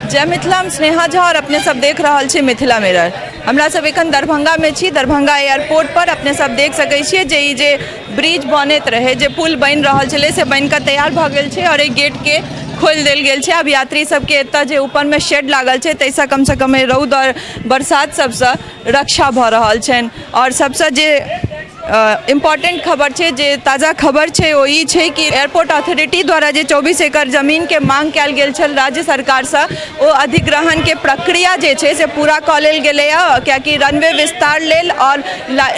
जय मिथिला, हम स्नेहा झा और अपने सब देख रहल छी मिथिला मिरर। हमरा सब एखन दरभंगामे छी। दरभंगा एयरपोर्ट पर अपने सब देख सकै छियै जे ई जे ब्रिज बनैत रहै, जे पुल बनि रहल छलै, से बनि कऽ तैयार भऽ गेल छै आओर एहि गेटके खोलि देल गेल छै। आब यात्री सबके एतऽ जे ऊपरमे शेड लागल छै, ताहिसँ कमसँ कम एहि रौद आओर बरसात सबसँ रक्षा भऽ रहल छनि। आओर सबसँ जे इम्पोर्टेंट खबर छै, जे ताजा खबर छै, ओ ई छै कि एयरपोर्ट अथॉरिटी द्वारा जे 24 एकड़ जमीनके मांग कयल गेल छल राज्य सरकारसँ, ओ अधिग्रहणके प्रक्रिया जे छै से पूरा कऽ लेल गेलैए, कियाकि रनवे विस्तार लेल आओर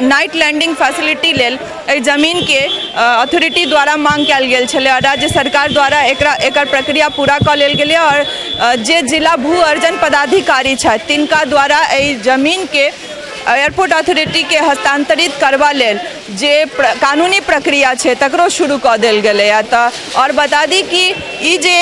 नाइट लैंडिंग फैसिलिटी लेल एहि जमीनके अथॉरिटी द्वारा मांग कयल गेल छलै आओर राज्य सरकार द्वारा एकरा एकर प्रक्रिया पूरा कऽ लेल गेलै। आओर जे जिला भू अर्जन पदाधिकारी छथि, तिनका द्वारा एहि जमीनके एयरपोर्ट अथॉरिटीके हस्तांतरित करबा लेल जे कानूनी प्रक्रिया छै, तकरो शुरू कऽ देल गेलैए। तऽ आओर बता दी कि ई जे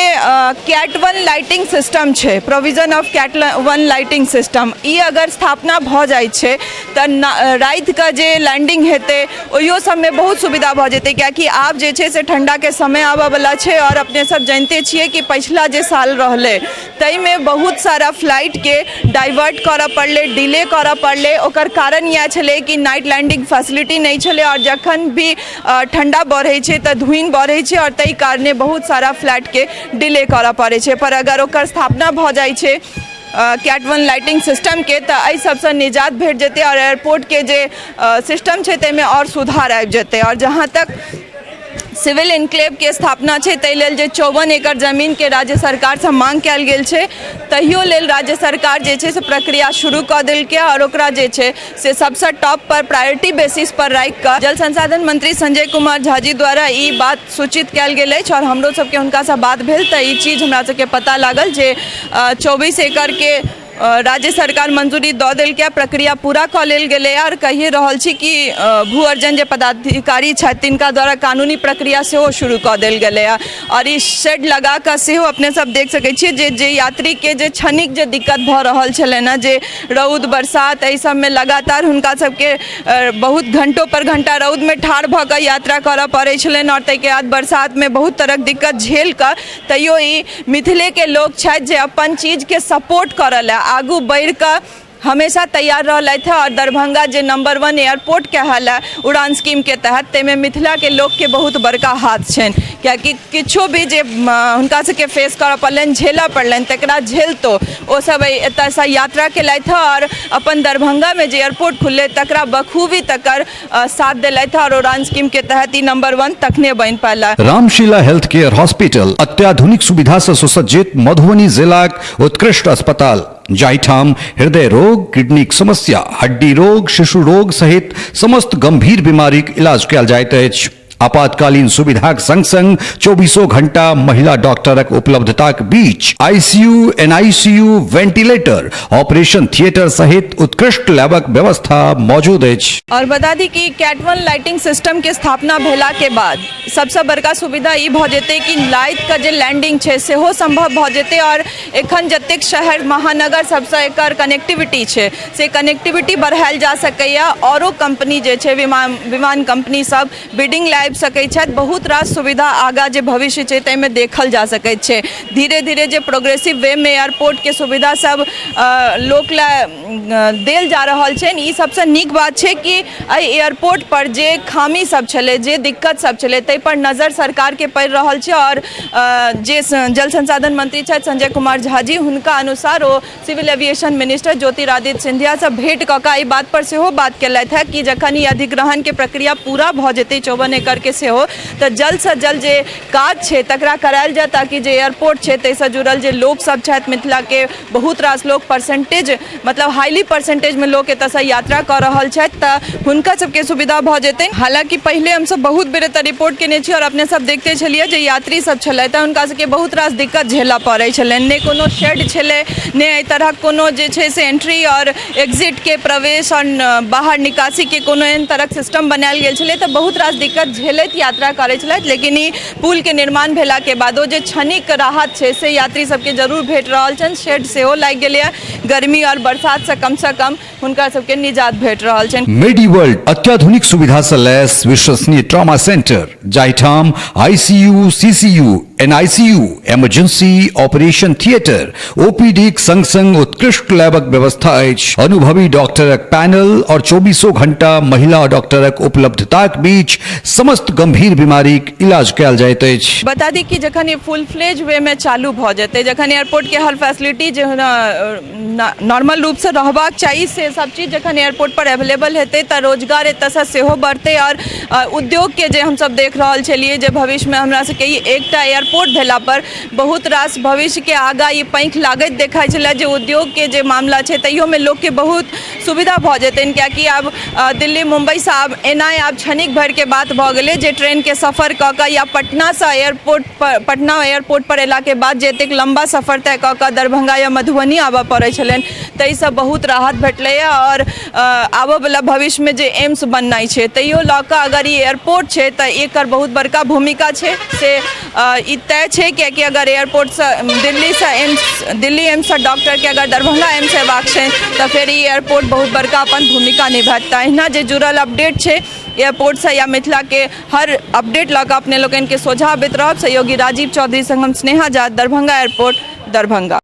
कैट 1 लाइटिंग सिस्टम छै, provision of Cat 1 lighting system, ई अगर स्थापना भऽ जाइ छै तऽ रातिके जे लैंडिंग हेतै, ओहियो सबमे बहुत सुविधा भऽ जेतै, कियाकि आब जे छै से ठण्डाके समय आबऽवला छै। आओर अपने सब जानिते छियै कि पछिला जे साल रहलै, ताहिमे बहुत सारा फ्लाइटके डाइवर्ट करऽ पड़लै, डिले करऽ पड़लै। ओकर कारण इएह छलै कि नाइट लैंडिंग फैसिलिटी नहि छलै आओर जखन भी ठण्डा बढ़ै छै तऽ धुइन बढ़ै छै आओर ताहि कारणे बहुत सारा फ्लाइटके डिले करऽ पड़ै छै। पर अगर ओकर स्थापना भऽ जाइ छै कैट 1 लाइटिंग सिस्टमके, तऽ एहि सबसँ निजात भेट जेतै आओर एयरपोर्टके जे सिस्टम छै, ताहिमे आओर सुधार आबि जेतै। आओर जहाँ तक सिविल इनक्लेवके स्थापना छै, ताहि लेल जे 54 एकड़ जमीनके राज्य सरकारसँ मांग कयल गेल छै, तहियो लेल राज्य सरकार जे छै से प्रक्रिया शुरू कऽ देलकै आओर ओकरा जे छै से सबसँ टॉप पर प्रायोरिटी बेसिस पर राखि कऽ जल संसाधन मंत्री संजय कुमार झाजी द्वारा ई बात सूचित कयल गेल अछि। आओर हमरो सबके हुनकासँ बात भेल तऽ ई चीज हमरा सबके पता लागल जे 24 एकड़के राज्य सरकार मंजूरी दऽ देलकै, प्रक्रिया पूरा कऽ लेल गेलै। आओर कहिए रहल छी कि भू अर्जन जे पदाधिकारी छथि, तिनका द्वारा कानूनी प्रक्रिया सेहो शुरू कऽ देल गेलैए। आओर ई शेड लगा कऽ सेहो अपने सब देख सकै छियै जे जे यात्रीके जे क्षणिक जे दिक्कत भऽ रहल छलनि हेँ, जे रौद बरसात एहि सबमे लगातार हुनका सबके बहुत घंटो पर घंटा रौदमे ठाढ़ भऽ कऽ यात्रा करऽ पड़ै छलनि आओर ताहिके बाद बरसातमे बहुत तरहक दिक्कत झेल कऽ, तैयो ई मिथिलेके लोक छथि जे अपन चीजके सपोर्ट करऽ लए आगू बढ़ि कऽ हमेशा तैयार रहलथि। आओर दरभंगा जे नंबर 1 एयरपोर्ट कहायल है उड़ान स्कीमके तहत, ताहिमे मिथिलाके लोकके बहुत बड़का हाथ छनि, कियाकि किछो भी जे हुनका सबके फेस करऽ पड़लनि, झेलऽ पड़लनि, तकरा झेलतो ओसब एतऽसँ यात्रा केलथि आओर अपन दरभंगामे जे एयरपोर्ट खुललै, तकरा बखूबी तकर साथ देलथि आओर उड़ान स्कीमके तहत ई नंबर 1 तखने बनि पायल। रामशिला हेल्थ केयर हॉस्पिटल, अत्याधुनिक सुविधा से सुसज्जित मधुबनी जिलाक उत्कृष्ट अस्पताल, जाहिठाम हृदय रोग, किडनीक समस्या, हड्डी रोग, शिशु रोग सहित समस्त गंभीर बीमारीक इलाज कयल जाइत अछि। आपातकालीन सुविधाक संग संग चौबीसों घंटा महिला डॉक्टरक उपलब्धताक बीच ICU, NICU, ventilator, operation theatre सहित उत्कृष्ट लैबक व्यवस्था मौजूद अछि। और बता दी कि कैट 1 लाइटिंग सिस्टम के स्थापना भेला के बाद सबसँ बड़का सुविधा ई भऽ जेतै कि रातिके जे लैंडिंग छै, सेहो सम्भव भऽ जेतै। आओर एखन जतेक शहर महानगर सबसँ एकर कनेक्टिविटी छै, से कनेक्टिविटी बढ़ायल जा सकैए। आओरो कम्पनी जे छै, विमान विमान कम्पनी सब बिडिंग लाबि सकै छथि। बहुत रास सुविधा आगाँ जे भविष्य छै, ताहिमे देखल जा सकैत छै। धीरे धीरे जे प्रोग्रेसिव वेमे एयरपोर्टके सुविधा सब लोक लए देल जा रहल छनि, ई सबसँ नीक बात छै कि एहि एयरपोर्ट पर जे खामी सब छलै, जे दिक्कत सब छलै, ताहि पर नजर सरकारके पड़ि रहल छै। आओर जे जल संसाधन मंत्री छथि संजय कुमार झाजी, हुनका अनुसार ओ सिविल एविएशन मिनिस्टर ज्योतिरादित्य सिंधियासँ भेंट कऽ कऽ एहि बात पर सेहो बात केलथि हेँ कि जखन ई अधिग्रहणके प्रक्रिया पूरा भऽ जेतै 54 एकड़के सेहो, तऽ जल्दसँ जल्द जे काज छै, तकरा करायल जाय, ताकि जे एयरपोर्ट छै, ताहिसँ जुड़ल जे लोकसभ छथि, मिथिलाके बहुत रास लोक, परसेंटेज मतलब हाईली परसेंटेजमे लोक एतऽसँ यात्रा कऽ रहल छथि, तऽ हुनका सबके सुविधा भऽ जेतनि। हालाँकि पहिले हमसब बहुत बेर एतऽ रिपोर्ट केने छी आओर अपने सब देखते छलियै, जे यात्री सब छलथि तऽ हुनका सबके बहुत रास दिक्कत झेलऽ पड़ै छलनि। नहि कोनो शेड छलै, नहि एहि तरहक कोनो जे छै से एंट्री आओर एग्जिटके, प्रवेश आओर बाहर निकासीके कोनो एहन तरहक सिस्टम बनायल गेल छलै, तऽ बहुत रास दिक्कत झेलैत यात्रा करै छलथि। लेकिन ई पुलके निर्माण भेलाके बादो जे क्षणिक राहत छै, से यात्री सबके जरूर भेट रहल छनि। शेड सेहो लागि गेलैए। गर्मी आओर बरसातसँ कमसँ कम हुनका सबके निजात भेट रहल छनि। मेडी वर्ल्ड, अत्याधुनिक सुविधा से लैस विश्वसनीय ट्रॉमा सेंटर, जाहिठाम ICU, CCU, NICU, emergency operation theatre, ओपीडीक संग संग उत्कृष्ट लैबक व्यवस्था अछि। अनुभवी डॉक्टरक पैनल और चौबीसों घंटा महिला डॉक्टरक उपलब्धताक बीच समस्त गंभीर बीमारीक इलाज कयल जाइत अछि। बता दी कि जखन ई फुल फ्लेज वेमे चालू भऽ जेतै, जखन एयरपोर्टके हर फैसिलिटी जे नॉर्मल रूपसँ रहबाक चाही से सब चीज जखन एयरपोर्ट पर अवेलेबल हेतै, तऽ रोजगार एतऽसँ सेहो बढ़तै। आओर उद्योगके जे हमसब देख रहल छलियै जे भविष्यमे हमरा सबके ई एकटा एयरपोर्ट भेला पर बहुत रास भविष्यके आगाँ ई पाँखि लागैत देखाइ छलै, जे उद्योगके जे मामला छै तैयोमे लोकके बहुत सुविधा भऽ जेतनि, किएकि आब दिल्ली मुम्बईसँ आब एनाइ आब क्षणिक भरिके बात भऽ गेलै, जे ट्रेनके सफर कऽ कऽ या पटनासँ एयरपोर्ट पर, पटना एयरपोर्ट पर अयलाके बाद जे एतेक लम्बा सफर तय कऽ कऽ दरभंगा या मधुबनी आबऽ पड़ै छलनि, ताहिसँ बहुत राहत भेटलैए। आओर आबऽवला भविष्यमे जे एम्स बननाइ छै, तैयो लऽ कऽ अगर ई एयरपोर्ट छै तऽ एकर बहुत बड़का भूमिका छै, से ई तय छै, किएकि अगर एयरपोर्टसँ दिल्लीसँ एम्स, दिल्ली एम्ससँ डॉक्टरके अगर दरभंगा एम्स अयबाक छै, तऽ फेर ई एयरपोर्ट बहुत बड़का अपन भूमिका निभायत। तऽ अहिना जे जुड़ल अपडेट छै एयरपोर्टसँ या मिथिलाके हर अपडेट लऽ कऽ अपने लोकनिके सोझाँ अबैत रहब। सहयोगी राजीव चौधरी संग हम स्नेहा झा, दरभंगा एयरपोर्ट, दरभंगा।